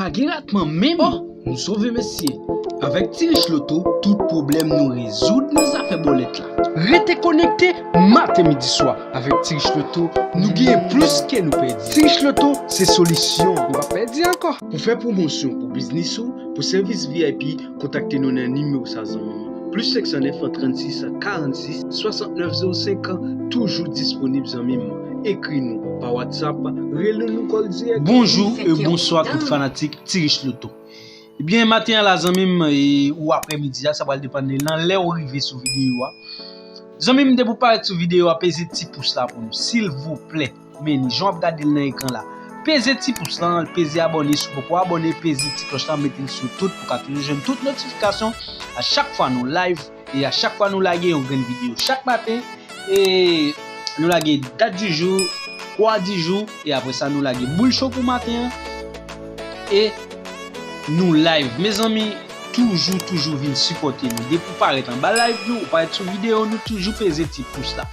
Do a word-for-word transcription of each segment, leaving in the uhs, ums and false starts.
Pa gen ratman menm. Oh, nou sove mesye. Avèk Ti Rich Loto, tout pwoblèm nou rezoud nan zafè bòlèt la. Rete konekte maten, midi, swa avèk Ti Rich Loto, nou genyen plis ke nou pèdi. Ti Rich Loto se solisyon. Nou pa pèdi ankò. Pou fè pwomosyon pou biznis ou, pou sèvis V I P, kontakte nou nan nimewo sa, zanmi m. Plis senk san nèf, trannsis, karannsis, swasantnèf zewo senk, toujou disponib, zanmi m. Ekri nou pa WhatsApp, rele nou kòl dirèk. Bonjou e bonswa tout fanatik Ti Rich Loto. Ebyen, maten an la, zanmi m, e, ou aprèmidi a, sa pral depann de nan lè ou rive sou videyo a. Zanmi m, depi w parèt sou videyo a, peze ti pous la pou nou, silvouplè. Men ni jan w ap gade l nan ekran la. Peze ti pous lan, peze abòne si w poko abòne, peze ti klòch lan, mete l sou tout pou w ka toujou jwenn tout notifikasyon a chak fwa nou live e a chak fwa nou lage yon grenn videyo chak maten. E nou lage dat di jou, kwa di jou, e apre sa nou lage boul cho pou maten an. E nou live. Mezanmi, toujou, toujou vin sipòte nou. Depi w parèt anba live nou, ou parèt sou videyo, nou toujou peze ti pous la.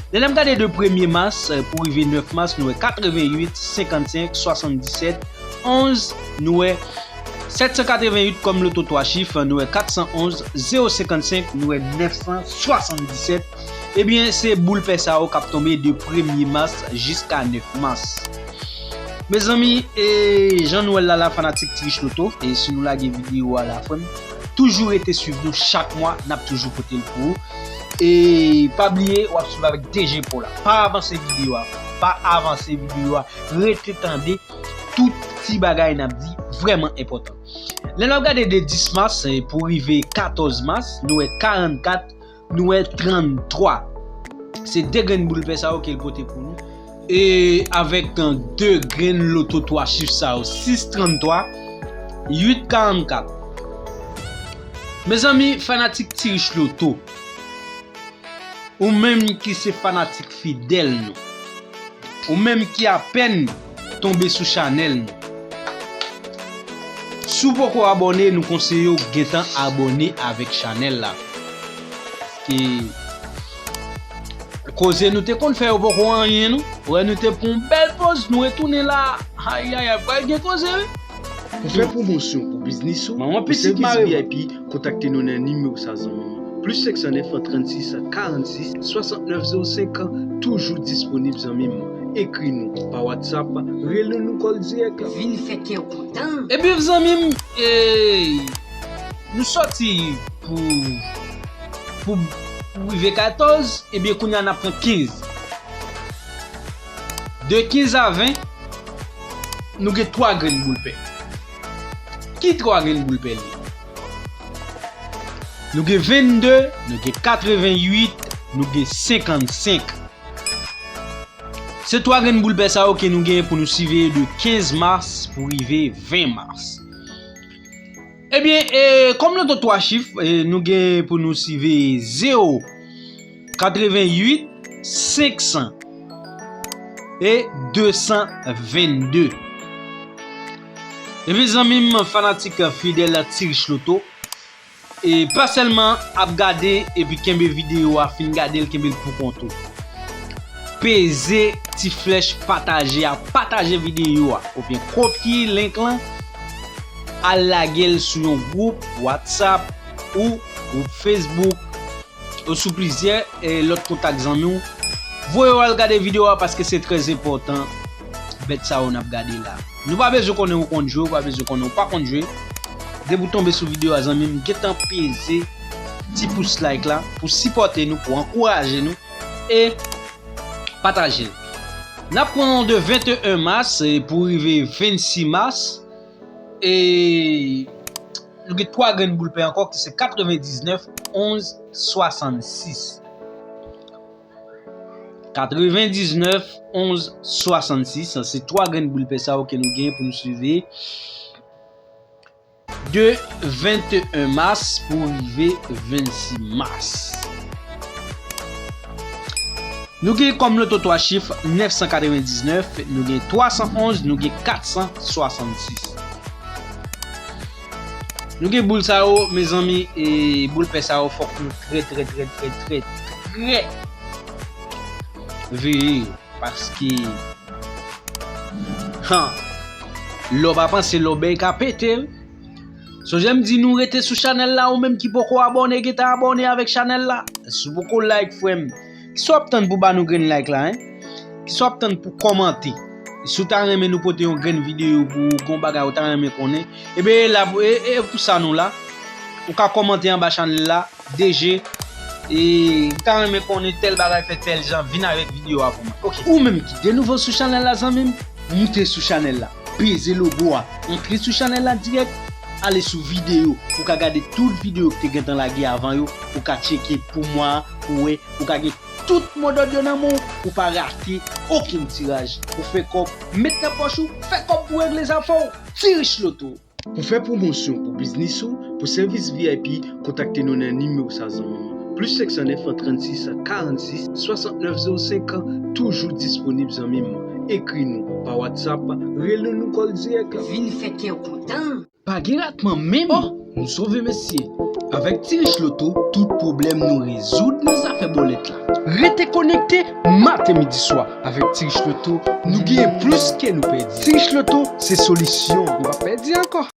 Lè n ap gade de premye mas, eh, pou rive nèf mas, nou wè katreventuit, senkannsenk, swasanndisèt, onz, nou wè sèt san katreventuit kòm loto twa chif, nou wè kat san onz, zewo senkannsenk, nou wè nèf san swasanndisèt. Ebyen, se boul pè sa yo k ap tonbe de premye mas jiska nèf mas. Mezanmi, e, jan nou wè l la, la fanatik Ti Rich Loto, e si nou lage videyo a la, frè m, toujou rete swiv nou chak mwa, n ap toujou pote l pou ou. E pa bliye, w ap swiv avèk D J Paul la. Pa avanse videyo a, pa avanse videyo a, rete tande, tout ti bagay n ap di vrèman enpòtan. Lè n ap gade de dis mas, e, pou rive katòz mas, nou wè karannkat, nou wè tranntwa. Se de grenn boul pè sa yo ke l pote pou nou. E avèk, e, de grenn loto twa chif sa yo, sis tranntwa, uit karannkat. Mezanmi, fanatik Ti Rich Loto, ou menm ki se fanatik fidèl nou, ou menm ki apèn tonbe sou chanèl nou, si w poko abòne, nou konseye w gentan abòne avèk chanèl la. Paske koze nou te konn fè yo poko anyen, non. Wè, nou te pran yon bèl poz, nou retounen la. Ayayay, pral gen koze, wi. Pou fè pwomosyon pou biznis ou, pou sèvis V I P, kontakte nou nan nimewo sa, zanmi m. Plis senk san nèf, trannsis, karannsis, swasantnèf zewo senk, toujou disponib, zanmi m. Ekri nou pa WhatsApp, rele nou kòl dirèk. Vin fè kè w kontan. Ebyen, zanmi m, e, nou sòti pou, pou, pou rive katòz, ebyen, kounye a n ap pran kenz. De kenz a ven, nou gen twa grenn boul pè. Ki twa grenn boul pè li ye? Nou gen vennde, nou gen katreventuit, nou gen senkannsenk. Se twa grenn boul pè sa yo ke nou genyen pou nou siveye de kenz mas pou rive ven mas. Ebyen, e, kòm loto twa chif, e, nou gen pou nou siveye zewo, katreventuit, senk san e de san vennde. Ebyen, zanmi m, fanatik fidèl Ti Rich Loto, e pa sèlman ap gade epi kenbe videyo a, fin gade l, kenbe l pou kont ou. Peze ti flèch pataje a, pataje videyo a, oubyen kopye link lan, al lage l sou yon gwoup WhatsApp ou gwoup Facebook ou sou plizyè, e, lòt kontak zanmi w. Voye yo al gade videyo a paske se trè enpòtan bèt sa yo n ap gade la. Nou pa bezwen konnen ou konn jwe, ou pa bezwen konnen ou pa konn jwe. Depi w tonbe sou videyo a, zanmi m, gentan peze ti pous like la pou sipòte nou, pou ankouraje nou e pataje l. N ap pran de venteyen mas, e, pou rive vennsis mas. E nou gen twa grenn boul pè ankò ki se katrevendiznèf, onz, swasannsis. Katrevendiznèf, onz, swasannsis. Se twa grenn boul pè sa yo ke nou gen pou nou siveye. De venteyen mas pou rive vennsis mas. Nou gen kòm loto twa chif nèf san katrevendiznèf, nou gen twa san onz, nou gen kat san swasannsis. Nou gen boul sa yo, mezanmi, e boul pè sa yo, fòk nou trè, trè, trè, trè, trè, trè veye yo. Paske, han, Lè w pa panse lòbèy ka pete wi. Sonje m di nou rete sou chanèl la, ou menm ki poko abòne gentan abòne avèk chanèl la. Si w poko like frè m, kisa w ap tann pou ba nou grenn like la en? Kisa w ap tann pou kòmante? Si w ta renmen nou pote yon grenn videyo pou ou, gon bagay ou ta renmen konnen, ebyen e la pou, e, e pou sa nou la. Ou ka kòmante anba chanèl la, D J, e m ta renmen konnen tèl bagay fè tèl jan, vin avèk videyo a pou mwen. Ok. Ou menm ki de nouvo sou chanèl la zanmi m, moute sou chanèl la, peze logo a, antre sou chanèl la dirèk, ale sou videyo, ou ka gade tout videyo ki te gentan lage avan yo, ou ka tcheke pou mwa, pou wè, ou ka gen tout modòd yo nan men w, pou pa rate okenn tiraj. Pou fè kòb, met nan pòch ou, fè kòb pou regle zafè w. Ti Rich Loto. Pou fè pwomosyon pou biznis ou, pou sèvis V I P, kontakte nou nan nimewo sa zanmi m. Plis senk san nèf, trannsis, karannsis, swasantnèf zewo senk, toujou disponib zanmi m. Ekri nou pa WhatsApp, rele nou kòl dirèk. Vin fè kè w kontan. Pa gen ratman menm. Oh, nou sove mesye. Avèk Ti Rich Loto, tout pwoblèm nou rezoud nan zafè bòlèt la. Rete konekte maten midi swa. Avèk Ti Rich Loto, nou genyen plis ke nou pèdi. Ti Rich Loto se solisyon. Nou pa pèdi ankò.